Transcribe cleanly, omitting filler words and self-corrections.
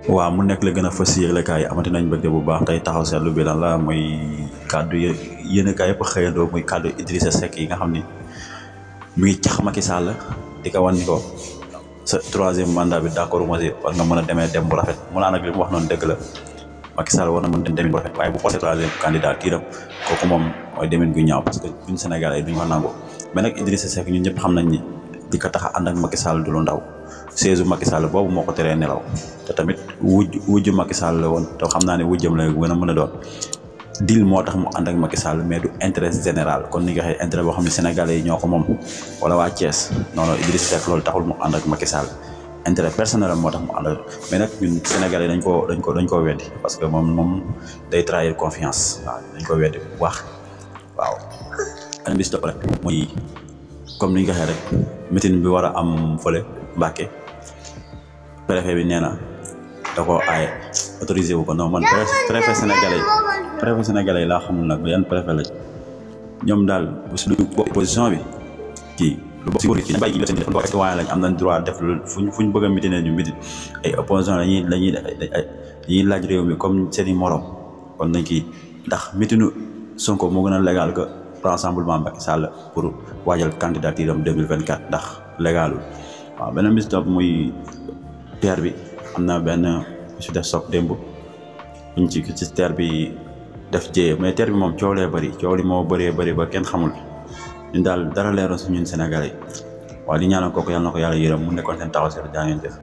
waaw mu nekk la gën a fës yëglekaay amati nañ bëgg bu baax tey taxaw seetlu bi lan la muy kàddu yéenekaay yëpp xëyandoo muy kàddu Idrissa Seck yi nga xam ni mu ngi cax Macky Sall di ko wan ni ko sa troisième mandat bi d'accord ma si war nga mën a demee dem bu rafet mu laa nag li mu wax noonu dëgg la Macky Sall war na mën dem bu rafet waaye bu posé troisième candidature am kooku moom mooy demin gu ñaaw parce que ñun Sénégal ay duñu ko nangu mais nag Idrissa Seck ñun ñëpp xam nañ ni di ko tax a ànd ak Macky Sall du lu ndaw seesu Macky Sall boobu moo ko teree nelaw te tamit wujju Macky Sall la woon te xam naa ne wujjam la gën a mën a doon deal moo tax mu ànd ak Macky Sall mais du intérêt général kon ni nga waxee intérêt boo xam ne Sénégalais yi ñoo ko moom wala waa Thiès non non Idrissa Seck loolu taxul mu ànd ak Macky Sall intérêt personnel moo tax mu ànd ak mais nag ñun Sénégalais dañ koo weddi parce que moom day trahir confiance waaw dañ ko weddi bu baax waaw. an bis topp rek muy comme ni nga waxee rek meeting bi war a am fële Mbàkke préfet bi nee na da koo aaye autorisé wu ko non man préfet sénégalais yi laa xamul nag yan préfet lañ ñoom daal lu opposition bi kii lu bokk si góor gi bàyyi yi seen parce que waaye lañ am nañ droit def fu ñu bëgg a mitine ñu mitin ay opposition dañuy laaj réew mi comme seen i morom kon nañ kii ndax mitinu Sonko moo gën a légal que rassemblement Macky Sall pour waajal candidature am 2024 ndax légalul waaw beneen bis topp muy terre bi am na benn su def soog démb buñ ci terre bi def jéye mais terre bi moom coow lee bëri coow li moo bëree bëri ba kenn xamul ñun daal dara leeroon si ñun Sénégalais yi waaw di ñaanal kooku yàlla na ko yàlla yërëm mu nekkoon seen taxaw seetlu jaa ngeen def